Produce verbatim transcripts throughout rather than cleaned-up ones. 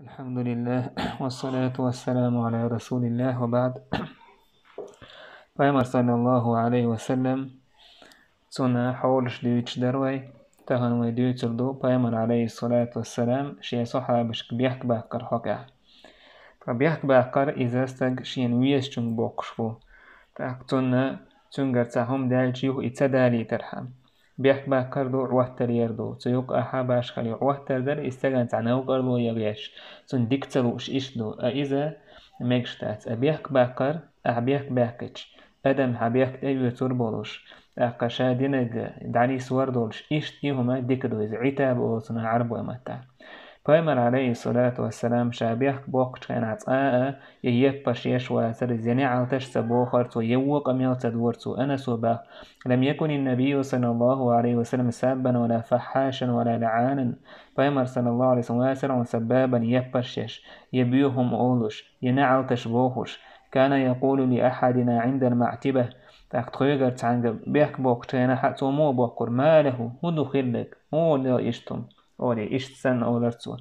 الحمد لله، والصلاة والسلام على رسول الله، وبعد. Пайхамар, саллаллаху алейхи ва саллям, цуьнан хьолаш дуьйцуш дара вай. Тахана вай дуьйцур ду Пайхамар, алейхи салату ва салам, шен сахьабашка бехк баккхар хьокъехь. Ткъа бехк баккхар иза стаг шена везачунга боккхуш бу. ТӀаккха цунна, цуьнгара цхьа хӀума даьлча юха и ца далийтархьама. Бехк баккхар ду, Ӏоттар яр ду. Цу юкъа ахьа башхалла Ӏоттар дара, и стагана цхьа новкъарло ян гӀерташ, цунна дика ца лууш иштта ду. А иза мегаш дац. А бехк баккхар, ахьа бехк баьккхича, адам хьан бехк тӀеоьцур болуш, тӀаккха ша динарг дӀанисвар долуш, иштта и хӀума дика ду иза, Ӏитаб олу цунах Ӏарбойн маттахь. Пайхамар, алейхи салату ва салам, ша бехк боккхучу хенахь цкъа а я еппарш еш вацара, я неӀалташ ца бохура цо, я вон къамел ца дора цо. Анаса боху: «لم يكن النبي صلى الله عليه وسلم سابا ولا فحاشا ولا لعانا». Пайхамар, саллаллаху алейхи ва саллям, вацара хьуна сабабан еппарш еш, я боьха хӀума олуш, я неӀалташ бохуш. «كان يقول لأحدنا عند المعتبة». ТӀаккха тхоьгара цхьаьнга бехк боккхучу хенахь цо муха бохура: «ما له, хӀун ду хилларг? ХӀун ду иштта хӀума?» Олий, иштта санна олура цо: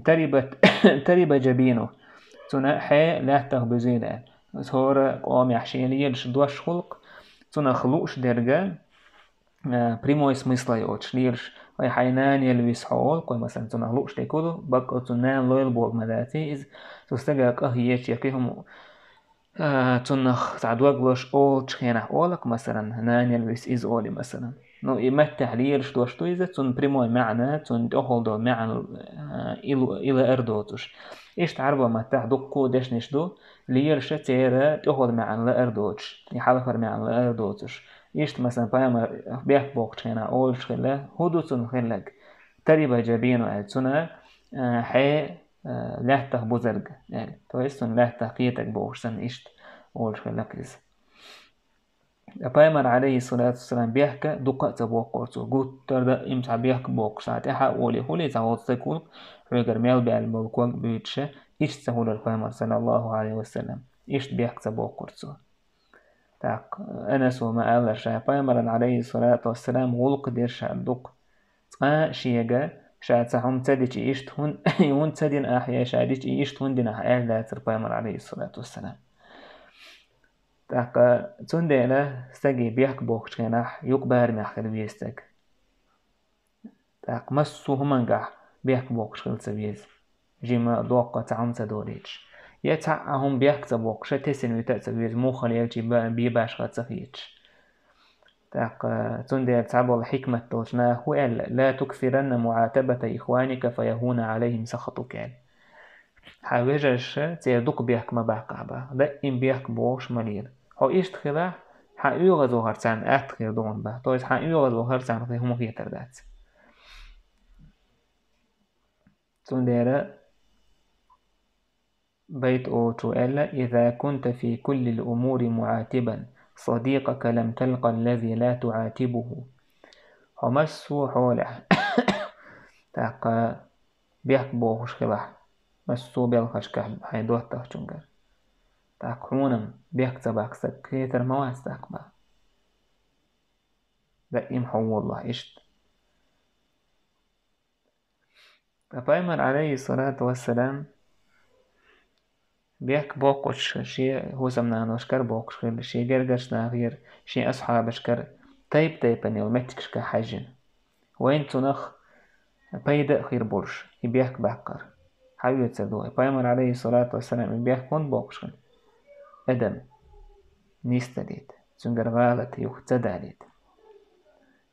«تربت, ترب جبينه». Цуьнан хье лаьттах буьзийла. ХӀора къомехь шен лелаш дош хуьлу-кх, цунах лууш дерг, а, прямой смысла йоцуш лелаш. Вай хьайн нана елла виса хьо олу-кх, вай, масалан, цунах лууш дерг хӀун ду, баккъал цуьнан нана лойла бохург ма дац иза. Цу стага къа хеташ я кхин хӀума, а, цунах цхьа дог лозуш олучу хенахь олу-кх, масалан, нана елла виса иза олий, масалан. Ну, и маттехь лелаш дош ду иза, цунна прямой маьӀна, цунна тӀехула долу маьӀна, а, и лу-, и лаар доцуш. Иштта Ӏарбойн маттахь дуккха а дешнаш ду, лелаша церан тӀехула маьӀна лаар доцуш, и хьалхара маьӀна лаар доцуш. Иштта, масалан, пайхамар бехк боккхучу хенахь олуш хилла: «ХӀун ду цунна хилларг?» «ترب جبينه», аьлла, цуьнан, а, хье, а, лаьттах бузарг, аьлла. То есть цуьнан лаьттах кхетарг бохуш санна, иштта олуш хилла-кх иза. Ткъа пайхамар, алейхи салату ва салам, бехк дукха а ца боккхура цо. Гуттар а даим цхьа бехк боккхуш, цхьа тӀаьхьа а олий хуьлий, цхьа вовза стаг хуьлу, хьоьгара мел баьлла болу ког буьйцуша, иштта ца хуьлура пайхамар, саллаллаху алейхи ва саллям. Иштта бехк ца боккхура цо. ТӀаккха Анаса ма-аллара, ша пайхамаран, алейхи салату ва салам, гӀуллакх дира ша дукха. Цкъа а шега ша цхьа хӀума ца дича иштта хӀун-, хӀунда ца дина ахь, я ша дича иштта хӀунда дина ахь аьлла дацара пайхамар, алейхи салату ва салам. ТӀаккха цундела стаге бехк боккхучу хенахь юкъа барамехь хила веза стаг. ТӀаккха массо а хӀумангахь бехк боккхуш хила ца веза. Жима, доккха цхьа хӀума ца долуьйтуш. Я цхьа а хӀума бехк ца боккхуша тесина вита а ца веза, муха хила елчий ба-, бен башха ца хеташ. ТӀаккха цундела цхьаболу хьикмат долчу наха хӀун аьлла: «لا تكثرن معاتبة إخوانك فيهون عليهم سخطك», аьлла. Хьан вежарша церан дукха бехк ма баккхахь, бах. Даим бехк бохуш ма лела. Хьо иштта хилахь, хьан оьгӀазвахар царна атта хир ду хьуна, бах. То есть хьан оьгӀазвахар царна хӀума хетар дац. Цундела байт олучо аьлла: «إذا كنت في كل الأمور معاتبا صديقك لم تلق الذي لا تعاتبه». Хьо массо а хьолехь, тӀаккха бехк бохуш хилахь, массо а белхашкахь хьайн доттагӀчуьнгара, тӀаккха хьуна-м бехк ца баккха стаг хетар ма вац тӀаккха, бах. Даим хьо воллахь иштта. Ткъа пайхамар, алейхи салату вассалам, бехк боккхучу шен хӀусамнаношкара боккхуш хилла, шен гергарчу нахера, шен асхьабашкара, тайп-тайпана йолу меттигашка хьаьжжина. Вайна цунах пайда а хир болуш, и бехк баккхар. Хьан оьцур ду вай? Пайхамар, алейхи салату вассалам, и бехк хӀунда боккхуш хилла? Адам нисдалийта, цуьнгара гӀалат юха ца далийта.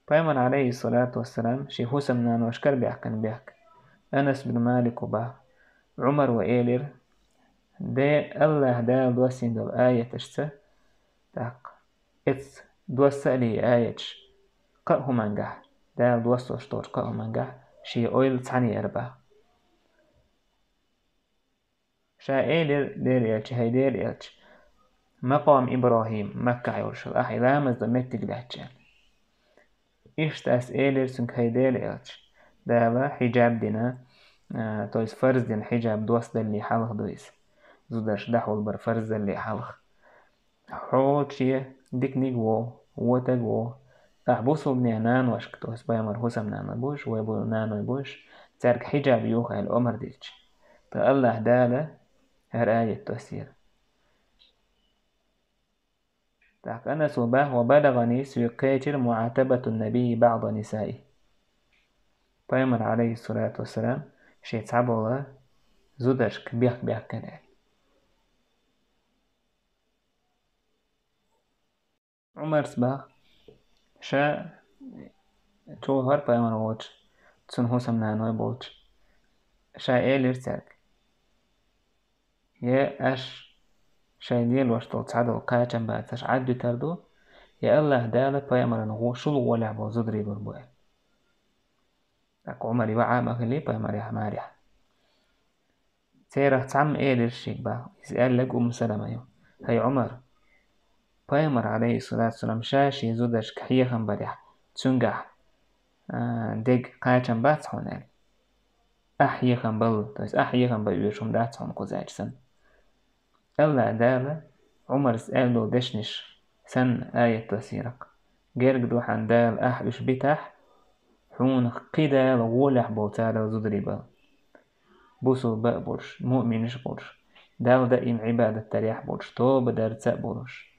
Пайхамар, алейхи салату вассалам, шен хӀусамнаношкара баьхкина бехк. Анас бин Малико бах: Ӏумара элира, де, Аллаха Дала доссийна долу аяташца, тӀаккха эцу досса а ле аяташ, кхаа хӀумангахь, Дала доссош долчу кхаа хӀумангахь шен ойла цхьаьна яра бах. Ша элира Дела элча: «ХӀай Дела элча, макъом ИбрахӀим, Маккахь йолуш, ахь и ламаз дан меттиг лаьттача». Иштта ас элира цуьнга: «ХӀай Дела элча, Дала хьиджаб дина, а, то есть фарз дина хьиджаб доссадалле хьалха ду иза. Зударша дӀахьулбар фарз далле хьалха. Хьо шен диканиг ву, вотаг ву, ахь бусулбанийн наношка, то есть пайхамар хӀусамнана буш, вай бу-, наной буш, цаьрга хьиджаб юха», — аьлла омар дича. Аллахь Дала хӀара аят доссийра. ТӀаккха Анаса бах: «وبلغني», соьга кхечира, «معاتبة النبي بعض نسائه». Пайхамар, Ӏалайхи ссалату вассалам, шен цхьабола зударшка бехк баьккхина аьлла. Ӏумара бах, ша чӀоагӀа пайхамар волча, цун хӀусамнаной болча, ша элира цаьрга: «Я аша шайн лелош долу цхьадолу кхачам бацаш Ӏаддуьтур ду, я Аллахь Дала пайхамаран гӀо-, шул гӀолехь болу зударий лур бу», – аьлла. ТӀаккха Ӏумар йоӀа а ма хилли пайхамарехь, марехь. Церах цхьамма элира шега бах, иза аьлларг Умму Салама ю: «ХӀай Ӏумар, пайхамар, Ӏалайхи ссалату вассалам, ша шен зударшка хьехам барехь, цуьнгахь, а, дерг кхачам бац хьуна?» – аьлла. «Ахь хьехам бала, то есть ахь хьехам бан оьшуш хӀума дац хьуна кхуза аьлча санна». Аллахь Дала Ӏумарс аьлла долу дешнаш санна аят доссийра-кх: «Герга ду хьан Дала ахь уьш битахь, хьуна кхин Дала гӀолехь болу царал зударий бала. Бусулба а болуш, муъминаш а болуш, Далла даим Ӏибадат дарехь а болуш, тоба дарца а болуш,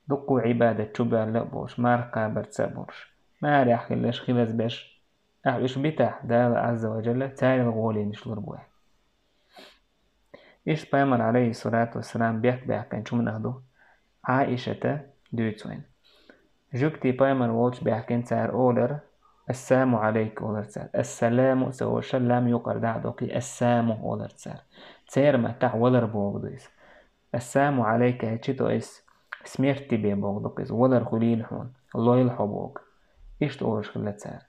дуккха Ӏибадат чу боьлла а болуш, марха кхабарца а болуш, марехь хиларш, хилаза берш, ахь уьш битахь, Дала Ӏазза ва Джалла царал гӀоле йиш лур бу», – аьлла. Иштта пайхамар, Ӏалайхи ссалату вассалам, бехк баьккхинчу хӀуманах ду Ӏаишата дуьйцу вайна. Жуьгтий пайхамар волчу баьхкина цара олар: «Ассаму Ӏалайк», – олар цара. «Ассаламу» ца олуш, лам юкъара дӀа а доккхий, «Ассаму» олар цара. Церан маттахь валар боху ду иза. «Ассаму Ӏалайк» аьлча, то есть смерть тебе боху ду иза, валар хуьлийла хьуна, лойла хьо боху. Иштта олуш хилла цара.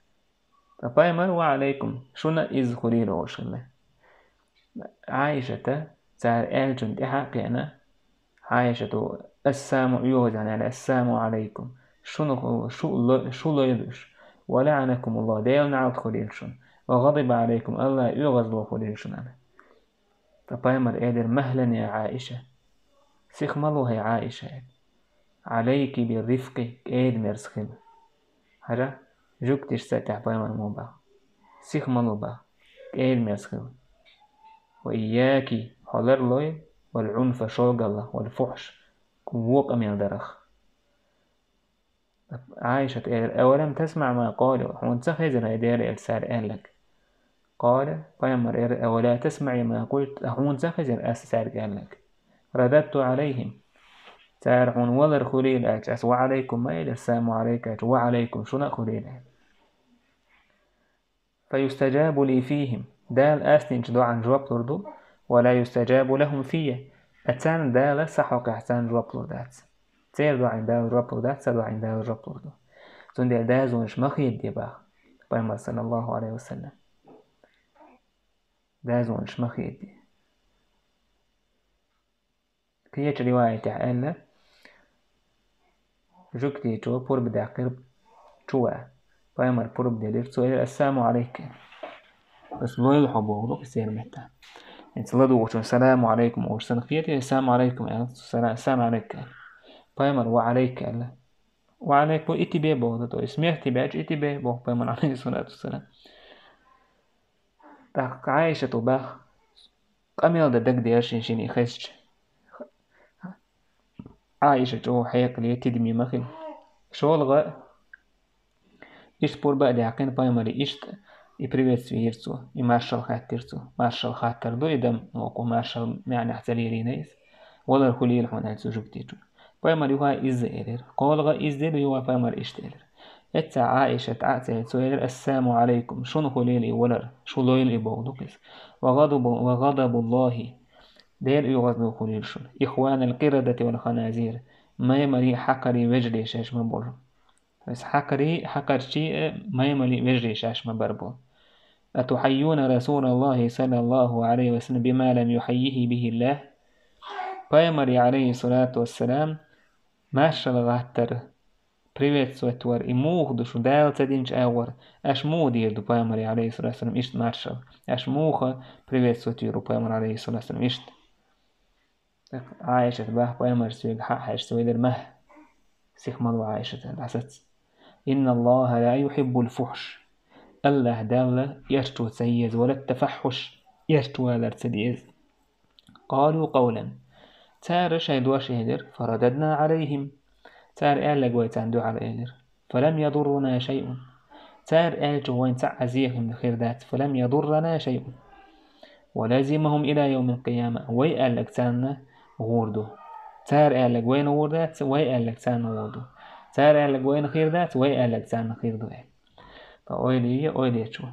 Ткъа пайхамар: «Ва Ӏалайкум, шуна иза хуьлийла» олуш хилла. Ӏаишата цара аьллачунна тӀаьхьа а кхиъна, Ӏаишата: «Ассаму», оьгӀазан аьлла: «Ассаму Ӏалайкум, шуна ху-, шу ло-, шу лойла уьш, ва лаӀанакумуллахӀ, Делан наӀалт хуьлийла шуна, ва гӀадиба Ӏалайкум, Аллахь оьгӀазло хуьлийла шуна», – аьлла. Ткъа пайхамар элира: «Махьлан я Ӏаиша, сиха ма ло, хӀай Ӏаиша», – аьлла. «Ӏалайки бир-рифкъи, кӀеда-мерза хила». Хьажа, жуьгташца тӀехь пайхамар муха бах: «Сиха ма ло», – бах, «кӀеда-мерза хила». «Ва ийяки, хьо ларлой, вал-Ӏунфа, шолгаллах, вал-фухьш, вон къамел дарах». Ӏаишата элира: «Авалам тасмаӀ ма къалу, хьуна ца хезира хӀай Дела элча цара аьлларг?» Къала, пайхамар элира: «Авала тасмаӀи ма къулту, хьуна ца хезира ас цаьрга аьлларг?» «Рададту Ӏалайхим». Цара хьуна валар хуьлийла аьлча, ас «Ва Ӏалайкум» ма элира, «Ассаму Ӏалайк» аьлча, «Ва Ӏалайкум, шуна а хуьлийла» аьлла. «Фа юстаджабу ли фихим». Дала ас динчу доӀан жоп лур ду, «ва ла юстаджабу лахум фийя». Ткъа царна Дала сан хьокъехь царна жоп лур дац. Церан доӀанна Дала жоп лур дац, сан доӀанна Дала жоп лур ду. Цундела дазонаш ма хедаде бах, пайхамар, саллаллаху Ӏалайхи ва саллам. Дазонаш ма хедаде. Кхечу риваятехь аьлла, жуьгтичо пурба даьккхира чу ван. Пайхамар пурба делира, цо элира: «Ассаму Ӏалайк». Ас лойла хьо боху ду-кх церан меттахь. ХӀинца ладугӀучун «Саламу Ӏалайкум» олуш санна хетий, «Ассаму Ӏалайкум» аьлла, цо «Сала-, Ассаму Ӏалайк» аьлла. Пайхамар «Ва Ӏалайк» аьлла. «Ва Ӏалайк» бу и тебе боху ду, то есть смерть тебе аьлча, и тебе боху пайхамар, Ӏалайхи ссалату вассалам. ТӀаккха Ӏаишата бах, къамел дан дагадеара шен шине хезча. Ӏаиша чӀогӀа хьекъале, тидаме ма хила. ШолгӀа, иштта пурба а даьккхина пайхамаре, иштта и приветствие йира цо, и маршалла хаттира цо. Маршалла хаттар ду и, дам, оцу маршалла маьӀнехь ца лерина иза. Валар хуьлийла хьуна аьлла цу жуьгтичо. Пайхамар юха изза элира. КхоалгӀа изза делира, юха пайхамар иштта элира. Эццахь Ӏаишат Ӏа а ца элира, цо элира: «Ассаму Ӏалайкум, шуна хуьлийла и валар, шу лойла и», боху ду-кх иза. «Ва гӀадабу-, ва гӀадабуллахӀи, Делан оьгӀазло хуьлийла шуна. Ихванал къирадати вал ханазир, маймарий, хьакхарий вежарий шаьш ма болу». То есть хьакхарий, хьакхарчий а, маймарий вежарий шаьш ма бара бу. «Атухьайюна Расулаллахи саллаллаху Ӏалайхи ва саллам бима лам юхьаййихи бихиллах». Пайхамаре, Ӏалайхи ссалату вассалам, маршалла гӀаттар, приветствовать вар, и муха ду шу, Дала ца динчу агӀор? Аша муха дийр ду пайхамаре, Ӏалайхи ссалату вассалам, иштта маршалла? Аша муха приветствовать вийр ву пайхамар, Ӏалайхи ссалату вассалам, иштта? ТӀаккха Ӏаишат бах, пайхамар соьга хьа а хьаьжча, цо элира: «Ма, сиха ма ло, Ӏаишат, дӀасаца. Инналлаха ла юхьиббул фухьш». Аллахь Далла эрчо ца еза, вала тафаххьуш. эрча валар ца деза. قالوا قولا. Цара шайн дош элира, فرددنا عليهم. Цара аьлларг вай царна дуьхьал элира. فلم يضرنا شيء. Цара аьллачо вайна цхьа а зехам хир дац. فلم يضرنا شيء. ولزمهم إلى يوم القيامة. Вай аьлларг царна гӀур ду. Цара аьлларг вайна гӀур дац, вай аьлларг царна гӀур ду. Цара аьлларг вайна хир дац, вай аьлларг царна хир ду аьлла. Ткъа ойла е, ойла ечо.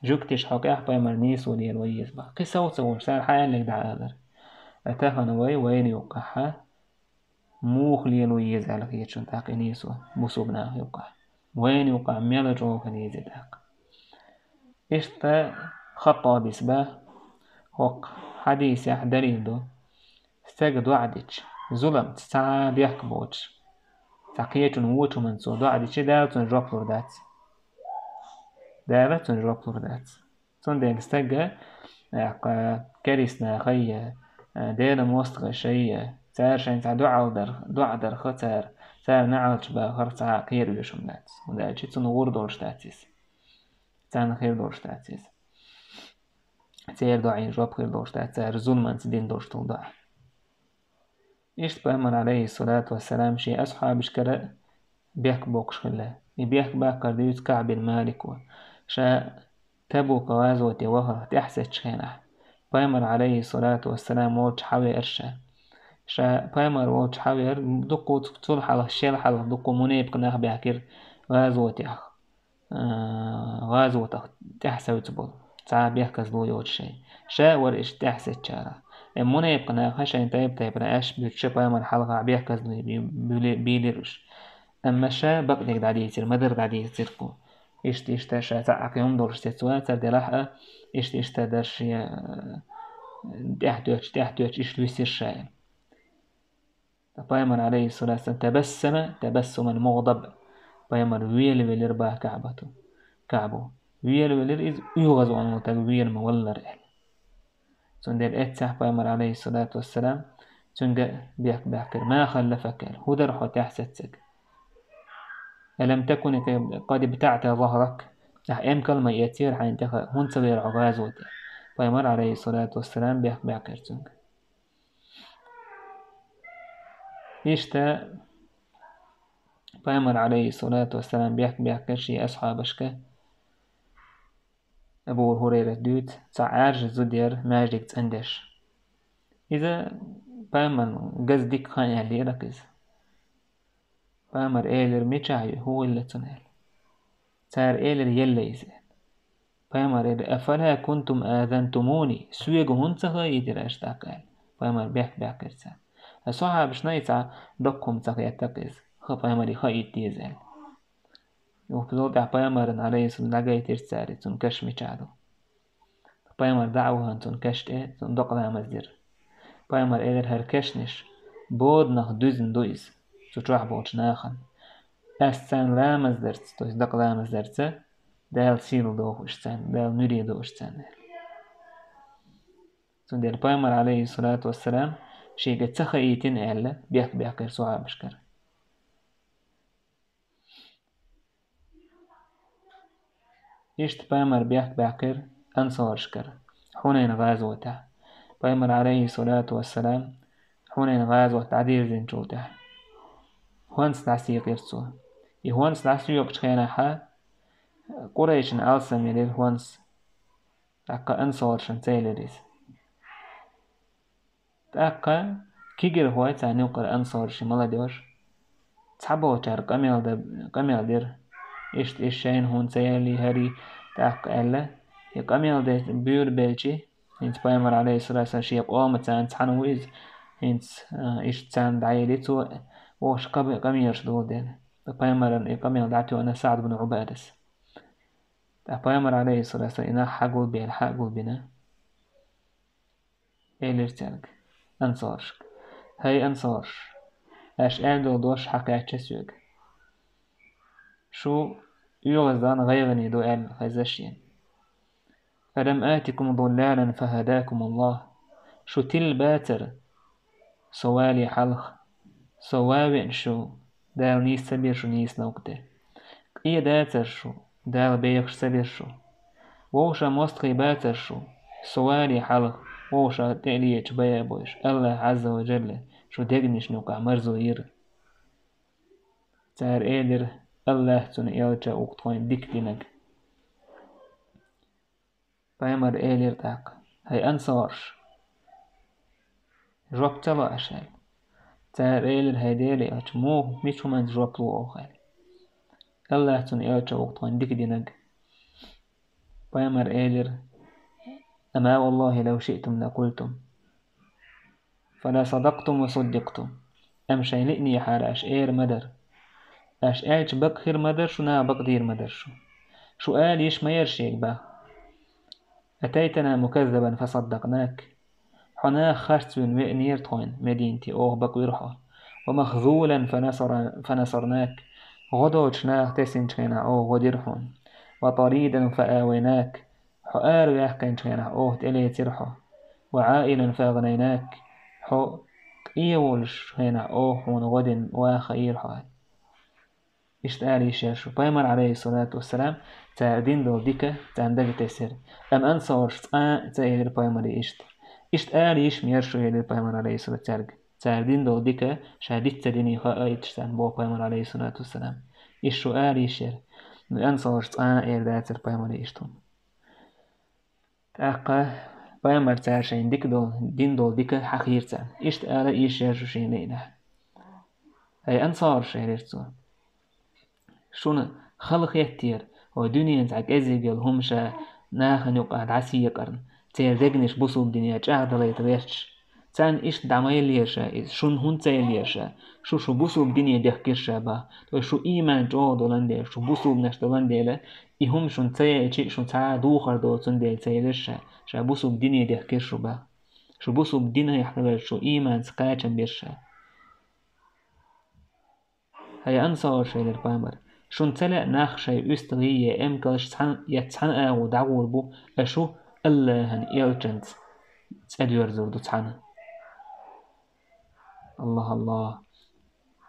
Жугтиша хьокъехь пайхамар нийсо лело еза бах. Кхин сов ца волуш, цара хьан аьлларг дӀаалар. Ткъа тахана вай, вайна юккъахьа, муха лело еза аьлла хеташ ду тӀаккха и нийсо бусулба наха юккъахь. Вайна юккъахь мел чӀогӀа хила еза тӀаккха. Иштта ХаттӀабис бах, хӀокху хьадисехь далил ду. Стага доӀа дича, зуламца цхьа а бехк боцуш, цхьа кхечун вочу хӀуманца цо доӀа дича, Дала цунна жоп лур дац. Дала цунна жоп лур дац. Цундела стага, тӀаккха, керист нахе я, Делан мостагӀаше я, цара шайн цхьа доӀа дар, доӀа дарха цара, цара неӀалт бахар цхьа а кхера оьшуш дац. ХӀунда аьлча цунна гӀур долуш дац иза. Царна хир долуш дац иза. Церан доӀина жоп хир долуш дац, цара зуламца дина долуш долу доӀа. Иштта пайхамар, алейхиссалату вассалам, шен асхьабашкара бехк боккхуш хилла. И бехк баккхар дуьйцу КаӀб бин Малико. Ша Табука гӀазоте вахарх тӀаьхьасеттачу хенахь, пайхамар, алейхиссалату вассалам, волчу хьавеара ша. Ша пайхамар волчу хьавеара, дуккха цул хьалха, шел хьалха дуккха мунепакъ нах баьхкира гӀазотех. А, гӀазотах тӀаьхьа севцаболу, цхьа а бехказло йоцуш шайн. Ша а вара иштта тӀаьхьа сецначарах. Э, мунепакъ наха шайн тайп-тайпана аьшпаш буьтуш пайхамар хьалха бехказло би-, буьле-, бийлира уьш. Амма ша бакъдерг дӀадийцира, ма-дарра дӀадийцира-кх. Иштта-иштта ша цхьа а кхин хӀума долуш сецна вацара делахь а, иштта-иштта дара шен, а, тӀаьхьатоьттуш, тӀаьхьатоьттуш иштта висира ша. Ткъа пайхамар, алейхиссалату вассалам, табассама табассуман мугӀдаб. Пайхамар велавелира бах КаӀбату. КаӀбу. Велавелира иза, оьгӀазвахана волу стаг вела ма валлара аьлла. Цундела эццахь пайхамар, алейхиссалату вассалам, цуьнга бехк баьккхира: «Ма халлафака?» — аьлла. «ХӀун дара хьо тӀаьхьа сецнарг? Алам такуни къад ибтаӀта захрак?» — аьлла. «Ахь эмкал ма эцнера хьайна тӀехь, хӀунда ца веара хьо гӀазоте?» Пайхамар, алейхиссалату вассалам, бехк баьккхира цуьнга. Иштта пайхамар, алейхиссалату вассалам, бехк баьккхира шен асхьабашка. Абу ХӀурайрас дуьйцу, цхьа Ӏаьржа зуда яра маьждиг цӀандеш. Иза пайхамарна газа дика хан аьллера иза. Пайхамар элира: «Мичахь ю, хӀун хилла цунна?» — аьлла. Цара элира: «Елла иза», — аьлла. Пайхамар элира: «Афала кунтум азантумуни? Соьга хӀунда ца хаийтира аша тӀаккха?» — аьлла. Пайхамар бехк баьккхира царна. Ткъа сахьабашна и цхьа доккха хӀума ца хетта-кх иза, хӀа, пайхамаре хаийта деза аьлла. Юха тӀехь пайхамарна, алейхиссалам, дӀагайтира цара, цуьнан каш мичахь ду. Пайхамар дӀа а вахана цуьнан каш тӀе, цуьнан докъа ламаз дира. Пайхамар элира: «ХӀара кашнаш боданах дуьзна ду иза, цу чохь болчу нахана. Ас царна ламаз дарца, то есть докъа ламаз дарца, Дала сийла доху уьш царна, Дала нуьре ду уьш царна», — аьлла. Цундела пайхамар, алейхиссалату вассалам, шега ца хаийтина аьлла, бехк баьккхира сахьабашкара. Иштта пайхамар бехк баьккхира ансарашкара Хьунайн гӀазотехь. Пайхамар, алейхиссалату вассалам, Хьунайн гӀазот дӀадирзинчул тӀаьхьа хӀонс дӀасийкъира цо. И хӀонс дӀасоькъучу хенахьа, къурайшна алсам елира хӀонс, тӀаккха ансарашна ца елира иза. ТӀаккха кегийрхой, царна юккъера ансараш, молодёжь, цхьаболчара къамел дан, къамел дира. Иштта, иштта шайна хӀунда ца елли хӀара, тӀаккха аьлла. И къамел деш буьйлабелча, хӀинца пайхамар, алейхиссалату вассалам, шен къоман царна цхьаьна ву иза, хӀинца, а, иштта царна дӀаелли цо, вовшах къам-, къамелаш доладелла. Ткъа пайхамарна и къамел дӀатоьхна СаӀд бин Ӏубадас. Ткъа пайхамар, алейхиссалату вассалам, и нах хьагулбелла, хьагулбина. Элира цаьрга, ансаршка: «ХӀай ансарш, аша аьлла долу дош хьакхаьчча соьга. Шу оьгӀаздахна гӀайгӀане ду аьлла хезна шена. Алам атикум дуллалан фахадакумуллах. Шу тилла бацара со вале хьалха, со ван веана шу, Дала нийса ца бира шу нийса новкъа тӀе. Къен дацара шу, Дала бехаш ца бира шу. Вовшийн мостагӀий бацара шу, Со вале хьалха, оха ша тӀе а леча бай а бойуш, АллахӀ Ӏазза ва Жалла шун дегнашна юкъахь марзо йира. Цара элира: «АллахӀ цуьнан элча ву-кх тхуна дика динарг». Пайхамар элира тӀаккха: «ХӀай ансарш, жоп ца ло аша?» — аьлла. Цара элира: «ХӀай Делан элча, муха, мича хӀуманца жоп ло оха?» — аьлла. «АллахӀ цуьнан элча ву-кх тхуна дика динарг». Пайхамар элира: «أما والله لو شئتم لقلتم، فلصدقتم وصدقتم». Амма шайн лиънехьара аша эр ма дара. Аша аьлча бакъ хир ма дара шу, наха бакъ дийр ма дара шу. Шу ала йиш ма яра шега бах: «أتيتنا مكذبا فصدقناك». Хьо наха харц вина веанера тхуна Мединате, оха бакъвира хьо. «ومخذولا فنصر-، فنصرناك». ГӀо доцуш наха тесначу хенахь оха гӀо дира хьуна. «وطريدا فآويناك». Хьо араваьккхинчу хенахь оха тӀелецира хьо. «وعائلا فأغنيناك». Хьо къен волуш хенахь оха хьуна гӀо дина ваха хаийра хьо. Иштта ала йиш яра шу. Пайхамар, Ӏалайхиссалату вассалам, цара дина долу дика царна дага тесира. Амма ансарш цкъа а ца элира пайхамаре иштта. Иштта ала йиш ма яра шу, элира пайхамар, Ӏалайхиссалату, цаьрга. Цара дина долу дика ша диц ца динехь хаийташ царна боху пайхамар, Ӏалайхиссалату вассалам. Иштта шу ала йиш яра. Амма ансарш цкъа а эр дацара пайхамаре иштта хӀума. ТӀаккха пайхамар цара шайна дика долу, дина долу дика хьахийра царна. Иштта ала йиш яра шу шена лиънехь. «ХӀай ансарш», — элира цо, — «шуна хала хеттера, хӀокху дуьненан цхьа кӀеззиг йолу хӀума ша нахана юкъахь дӀасаекъарна, церан дегнаш бусулба дине чӀагӀдалийта гӀерташ. Царна иштта дӀа ма еллера ша иза, шуна хӀунда ца еллера ша? Шу, шу бусулба дине дехкира ша бах. Ткъа шу ийман чӀогӀа долан дела, шу бусулбанаш долан дела, и хӀума шуна ца елча а, шун цхьа а духар доцун дела ца елира ша. Ша бусулба дине дехкира шу бах. Шу бусулба динехь хиларца шу ийманца кхачам бира ша». «ХӀай ансарш», — элира пайхамар, — «шуна ца лаьа нах шайн уьстагӀий я эмкалш цхьана, я цхьана агӀо дӀагӀур бу, ашу АллахӀан элчанца цӀа доьрзур ду цхьана?» Аллах, Аллах.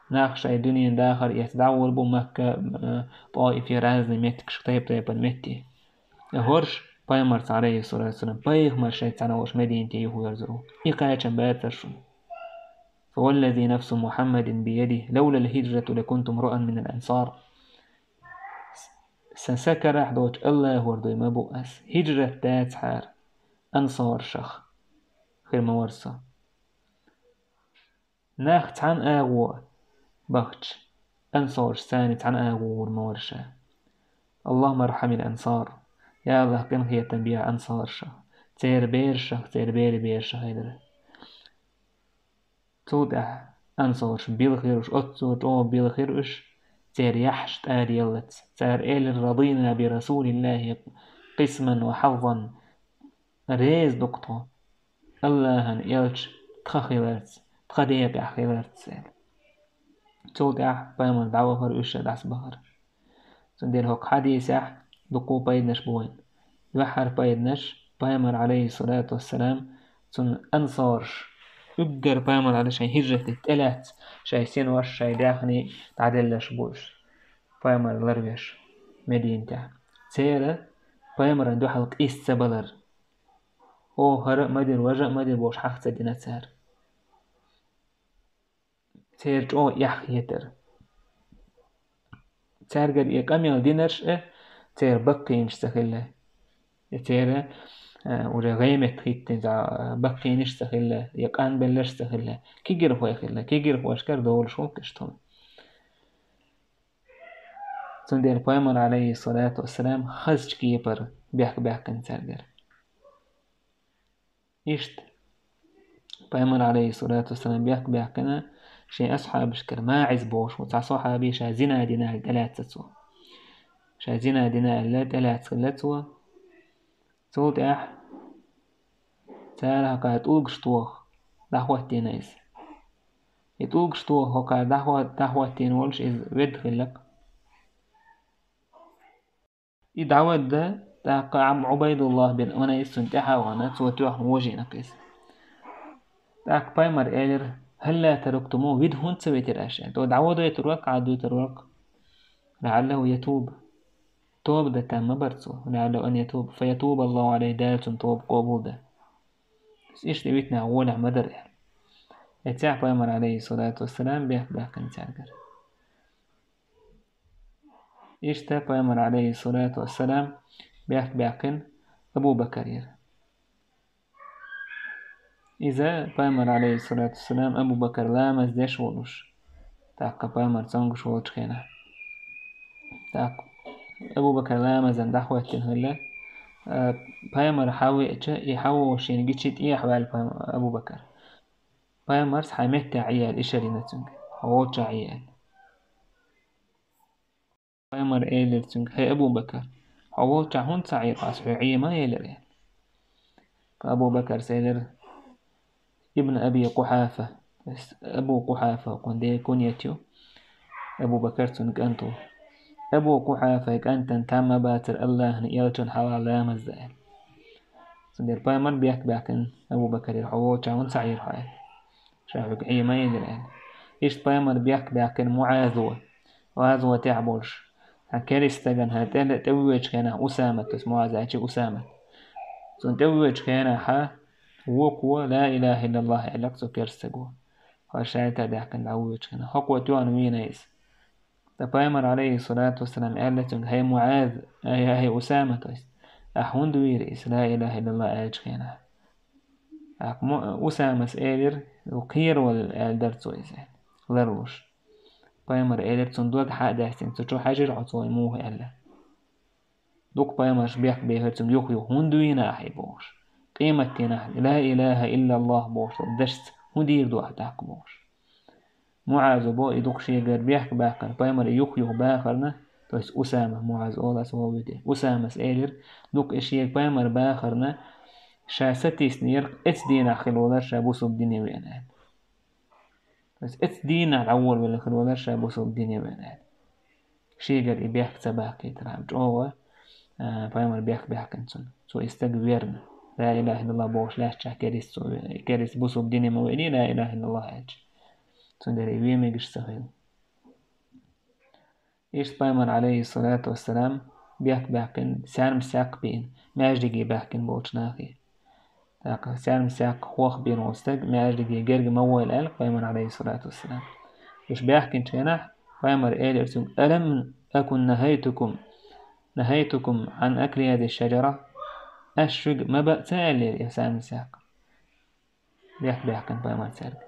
Нах шайн дуьненан дахар эца дӀагӀур бу Макка, э, ТӀоифе, разный меттигашка, тайп-тайпана метте. ХӀорш пайхамарца, Ӏалайхиссалату вассалам, пайхамар шайца цхьаьна волуш Мединате юхаверзур ву. И кхачам бацара шуна. «فوالذي نفس محمد بيده لولا الهجرة لكنت امرؤا من الأنصار». Сан са карахь долчу АллахӀора дуй ма бу ас, хӀиджрат дацахьара ансаршах хир ма вара со. Нах цхьана агӀо бахча, ансарш царна цхьана агӀо гӀур ма вара ша. «اللهم ارحم الأنصار». Я АллахӀ, къинхетам бе ансаршах, церан берашах, церан берийн берашах, элира. Цул тӀаьхьа ансарш билхира уьш, оццо чӀогӀа билхира уьш, церан яххьаш тӀадаллалц. Цара элира: «رضينا برسول الله قسما وحظا». Реза ду-кх тхо АллахӀан элча тхан хиларца, тхан декъехь хиларца, аьлла. Цул тӀаьхьа пайхамар дӀавахара, уьш а дӀасабахара. Цундела хӀокху хьадисехь дуккха пайданаш бу вайна. Юьххьара пайданаш: пайхамар, Ӏалайхиссалату вассалам, цуьнан ансарш, уггар пайхамар, Ӏалай-, шайн хӀиджрат дитта тӀелаьцна, шайн синош, шайн даьхний дӀаделларш бу уьш, пайхамар ларвеш Мединатехь. Церан пайхамарна дуьхьал къийса ца балар. Оха хӀара а ма дира, важа а ма дира бохуш, хьаха ца дина цара. Церан чӀогӀа эхь хетара. Цаьргара и къамел динарш а церан баккхийнаш ца хилла. Я церан, а, уже гӀеметтахӀиттина, а, баккхийнаш ца хилла, я къанбелларш ца хилла. Кегирхой хилла, кегирхошкара долуш волу иштта хӀума. Цундела пайхамар, Ӏалайхиссалату вассалам, хазачу кепара бехк баьккхина цаьргара. Иштта пайхамар, Ӏалайхиссалату вассалам, бехк баьккхина шен асхьабашкара. МаӀиз бохуш ву цхьа сахьаби, ша зина дина аьлла тӀелаьцна цо. Ша зина дина аьлла тӀелаьцна хилла цо. Цул тӀаьхьа цара хӀокхара тӀулгаш тоха дӀахӀоттийна иза. И тӀулгаш тоха хӀокхара дӀахӀо-, дӀахӀоттийна волуш иза ведда хилла-кх. И дӀавадда, тӀаккха Ӏам-, Ӏубайдуллах бин Унайс цунна тӀаьхьа а вахана, цо тоьхна вожийна-кх иза. ТӀаккха пайхамар элира: «هلا تركتموه», вида хӀунда ца витира аша? ТӀаккха дӀаводойтур вара-кх, Ӏаддуьйтур вара-кх. «لعله يتوب». тоба дан там ма бара цо, «لعله أن يتوب فيتوب الله عليه», Дала цунна тоба къобал дан. Иштта и витнахь гӀолехь ма дара аьлла. Эццехь пайхамар, алейхиссалату вассалам, бехк баьккхина цаьргара. Иштта пайхамар, алейхиссалату вассалам, бехк баьккхина Абу Бакарера. Иза пайхамар, алейхиссалату вассалам, Абу Бакар ламаз деш волуш, тӀаккха пайхамар цомгуш волчу хенахь. ТӀаккха Абу Бакар ламазан дӀахӀоьттина хилла, а, пайхамар хьавеача, и хьавогӀуш шена гичи тӀехьа ваьлла пайхамар, Абу Бакар. Пайхамарс хьайн меттехь Ӏийяьлла ишар йина цуьнга, хьо волчохь Ӏийяьлла. Пайхамар элира цуьнга: «ХӀей, Абу Бакар, хьо волчохь хӀунда ца Ӏийра хьо, ас хьоьга Ӏе ма элира?» Ткъа Абу Бакарс элира: «Ибн Аби Къухьафа». Абу Къухьафа, кхунна ден куньят ю, Абу Бакар цуьнан кӀант ву. Абу Къухьафай кӀантана там ма бацара АллахӀан элчанна хьалха ламаз дан аьлла. Цундела пайхамар бехк баьккхина Абу Бакарера: «Хьо волчохь хӀунда ца Ӏийра хьо?» аьлла. Ша хьоьга Ӏе ма элира аьлла. Иштта пайхамар бехк баьккхина МуӀазо, гӀазотехь болуш. Хьан керста стагана хьан тӀе, тӀевоьдучу хенахь Усамат, ас МуӀаз аьлча Усамат. Цунна тӀевоьдучу хенахь хьан вукхо «Ла илаха иллаллах» аьллакх цу керста стаго. Хьо шайтӀа даьккхина дӀавоьдучу хенахь. ХӀокхо тоьхна вийна иза. Ткъа пайхамар, алейхиссалату вассалам, аьлла цуьнга: «ХӀей, МуӀаз, ай, ай, Усамат, ас, ахь хӀунда вийра иза, ла илаха иллаллах аьллачу хенахь?» ТӀаккха Му-, Усамас элира, кхеравелла аьлла дара цо иза, ларлуш. Пайхамар элира, цунна дог хьа а даьстина, цу чу хьаьжира хьо цо и муха аьлла. Дукха пайхамарш бехк бехира цуьнга юх-юха: «ХӀунда вийна ахь и?» – бохуш. Къематдийнахь «Ла илаха иллаллах» бохуш долу дашца хӀун дийр ду ахь тӀаккха бохуш. МуӀазо бо и дукха шегара бехк баьккхина, пайхамаре юх-юха бахарна, то есть Усама, МуӀаз олу аса воввите. Усамас элира, дукха и шега пайхамар бахарна, ша сатиснера, эцу дийнахь хила валар ша бусулба дине веана аьлла. То есть эцу дийнахь дӀаволавелла хила валар ша бусулба дине веана аьлла. Шегара и бехк ца баккхийтархьама, чӀогӀа, а, пайхамар бехк баьккхина цунна. Цо и стаг верна. Ла илаха иллаллах бохуш лаьттачохь керист цо ве-, керист бусулба дине ма веаний, ла илаха иллаллах аьлча. Цундела и вен мегаш ца хилла. Иштта пайхамар, алейхиссалату вассалам, бехк баьккхина, саьрма саккха бина, маьждиге баьхкина болчу нахе. ТӀаккха саьрма саккха хох бина волу стаг маьждиге герга ма войла аьлла пайхамар, алейхиссалату вассалам. Уьш баьхкинчу хенахь пайхамар элира цуьнга: «Алам акун нахайтукум, нахайтукум ан акли хазихи шаджара?» Ас шуьга ма баа ца аьллера и саьрма саккха? Бехк баьккхина пайхамар цаьрга.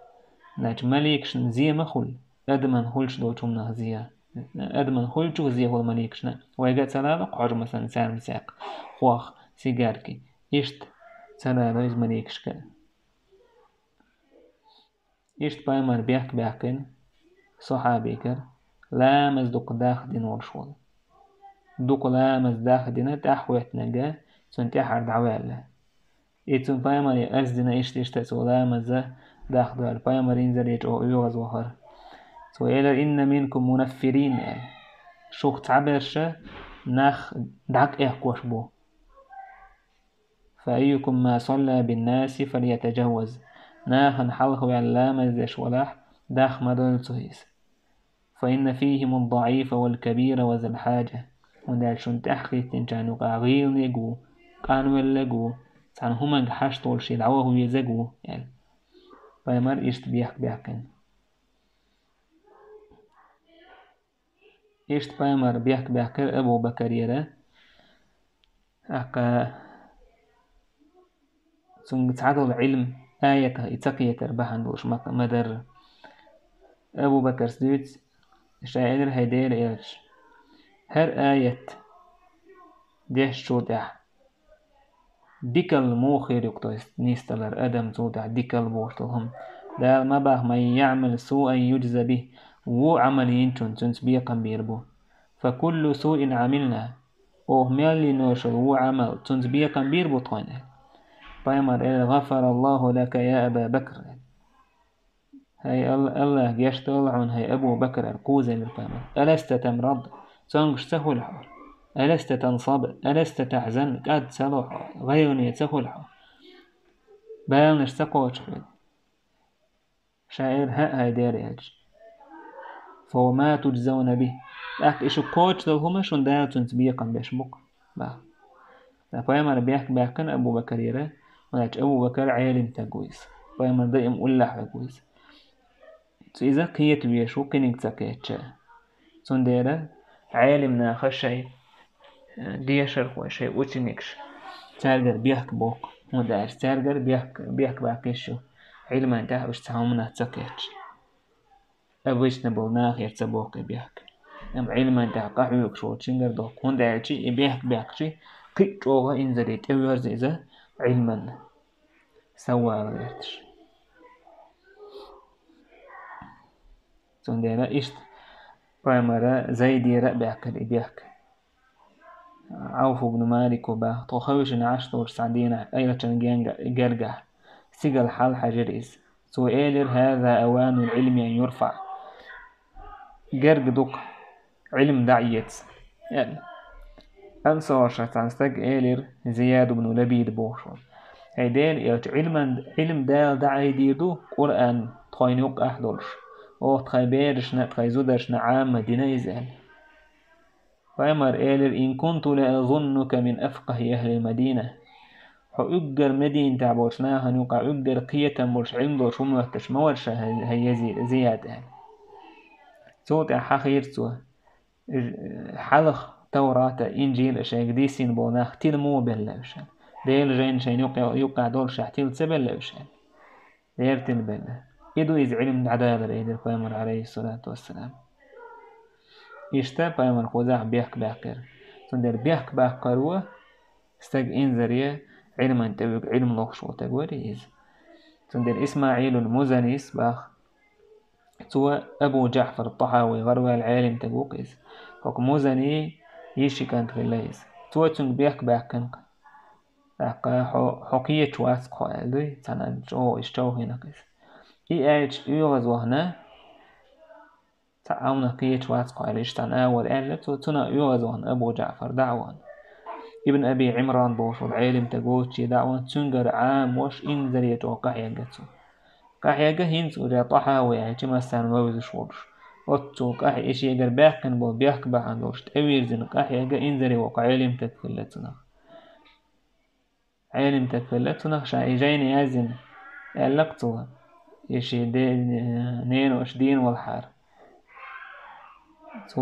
Значит, маликашна зе ма хуьлу, адаман хуьлуш долчу хӀуманах зе. Адаман хуьлучух зе хуьлу маликашна. Вайга а ца лало хьожа, масалан, саьрма саккха, хох, сигарки. Иштта ца лало иза маликашка. Иштта пайхамар бехк баьккхина сахьабигара, ламаз дукха дахдина волуш волу. Дукха ламаз дахдина, тӀаьхьахӀоьттинарг цунна тӀаьхьара дӀаваьлла. И цунна пайхамаре арз дина, иштта-иштта цо ламаза дахдевлла, пайхамар инзаре чӀогӀа оьгӀаз вахара. Цо элира: «Инна минкум мунаффирин», – аьлла. Шух цхьаберш нах дӀакъехкош бу. «Фа айюкум ма салла биннаси фальятаджавваз». Нахана хьалха ваьлла ламаз деш валахь, дах ма дойла цо иза. «Фа инна фихиму ддаӀифа вал кабира ва зал хьаджа». ХӀунда аьлча шуна тӀаьхьахӀиттинчарна юкъахь гӀийланиг ву, къанвеллиг ву, цхьана хӀуманга хьашт волуш и дӀаваха везаг ву, аьлла. Пайхамар иштта бехк баьккхина. Иштта пайхамар бехк баьккхира Абу Бакарера. ТӀаккха цуьнга цхьадолу Ӏилма аятах и ца кхетар бахьана долуш ма, ма дарра. Абу Бакарс дуьйцу, ша элира: «ХӀай Делан элча, хӀара аят дешчул тӀаьхьа дикалла муха хир ю-кх, то есть нисдалар, адам цул тӀаьхьа дикалла бохуш долу хӀума. Дала ма боху: „Ман яъмал суан юджза бихи“, вон Ӏамал йинчунна цуьнца бекхам бийр бу. „Фа куллу суин Ӏамилнаху“, оха мел йиношалла вон Ӏамал, цуьнца бекхам бийр бу тхуна». Пайхамар элира: «ГӀафараллаху лака, я Аба Бакр». ХӀай Алла-, Аллах гечдойла хьуна, хӀай Абу Бакр, аьлла, кхуза элира пайхамар. «Аласта тамрад? Цомгуш ца хуьлу хьо? Аласта тансаб? Аласта тахьзан? КӀад ца ло хьо? ГӀайгӀане ца хуьлу хьо?» Баланаш ца кхочу хьоьга? Ша элира: «ХӀаъ, хӀай Делан элча». «Фа ма туджзауна бихи». ТӀаккха и шу кхочуш долу хӀума шун Дала цуьнца бекхам беш бу-кх, бах. Ткъа пайхамар бехк баьккхина Абу Бакарера, хӀунда аьлча Абу Бакар Ӏелим стаг ву иза. Пайхамар даим уллехь верг ву иза. Цу иза кхета везаш ву, кхиниг ца кхетча. Цундела Ӏелим наха шайн, э, дешархой, шайн ученикаш, цаьргара бехк боккху, хӀунда аьлча цаьргара бехк, бехк баккхийш ю, Ӏилман тӀехь уьш цхьа хӀуманах ца кхетча. Обычно болу нахера ца боккху и бехк. Амма Ӏилман тӀехь къахьоьгуш волчуьнгара доккху, хӀунда аьлча и бехк баьккхича, кхин а чӀогӀа инзаре тӀеверза иза Ӏилманна, савала гӀерташ. Цундела иштта пайхамара Зайдера а баьккхира и бехк. Ӏауф ибн Малико бах, тхо хевшина Ӏаш долчу цхьана дийнахь Ӏелачун генга-, гергахь, цигара хьалахьаьжира иза. Цо элира: «ХӀаза аванул Ӏилми ан юрфаӀ». Герга ду-кх, Ӏилма дӀа а эца, аьлла. Ансаршах цхьана стага элира, Зияд ибн Лабид бохуш волу: «ХӀай Делан элча, Ӏилман, Ӏилма Дала дӀа а айдийр ду, Къуръан тхойна юккъехь долуш, оха тхайн берашна а, тхайн зударшна а Ӏамма дина иза», аьлла. Пайхамар элира: «Ин кунту ла азуннука мин афкъахӀи ахӀлил Мадина». Хьо уггар Мединатехь болчу нахана юкъахь уггар кхетам болуш, Ӏилма долуш ву моьттуш ма вара ша, хӀай, хӀай Ези-, Зияд, аьлла. Цул тӀаьхьа хьахийра цо, хьалха Таврата, Инжила шайга диссина болу нах тила муха белла уьш аьлла. Делан жайна шайна юкъа-, юккъехь долушехь тила ца белла уьш аьлла. Дера тила белла. И ду иза Ӏилма дӀадалар, элира пайхамар, Ӏалайхиссалату вассалам. Иштта пайхамар кхузахь бехк баьккхира. Цундела бехк баккхар ву стаг инзаре Ӏилман тӀе вуьгу, Ӏилма лохуш волу стаг вара иза. Цундела Исмаилул Музанис бах, цо Абу Джаъфар ТӀахьави гӀараваьлла Ӏелим стаг ву-кх иза. ХӀокху Музани йиши кӀант хилла иза. Цо цуьнга бехк баьккхина-кх. ТӀаккха хьо, хьо кхеташ вац-кх хьо аьлла дуй, цхьана чӀогӀа иштта човхийна-кх иза. И аьлча оьгӀаз вахана, цхьа Ӏамнах кхеташ вац-кх хьо аьлла, иштта цхьана агӀор аьлла цо, цунах оьгӀаз вахана Абу Джаъфар дӀа а вахана. Ибн Аби Ӏимран бохуш волу Ӏелим стаг воцуче дӀа а вахана, цуьнгара Ӏамош инзаре чӀогӀа къахьегна цо. Къахьегна хӀинца уже ТӀахьави аьлча массарна ма везаш волуш. Оццул къахье-, и шегара баьккхина болу бехк бахьана долуш тӀевирзина къахьегна инзаре воккха Ӏелим стаг хилла цунах. Ӏелим стаг хилла цунах, ша и жайна яздина, аьлла-кх цо, и шен де-, ненош дийна валахьара. Цо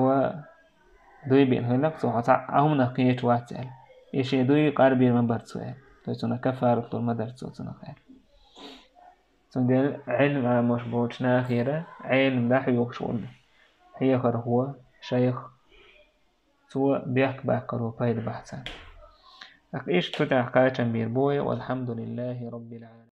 дуй бина хилла-кх цо, хьо цхьа а хӀуманах кхеташ вац аьлла. И шен дуй къарбийр ма бара цо аьлла. То есть цунах каффарат лур ма дара цо цунах аьлла. Цундела Ӏилма Ӏамош болчу нахера Ӏелим дӀахьоьгуш волу хьехархо, шайх, цо бехк баккхаро пайда бахьа царна. ТӀаккха иштта цу тӀехь кхачам бийр бу вай, валхьамдулиллахӀи роббил Ӏаламин.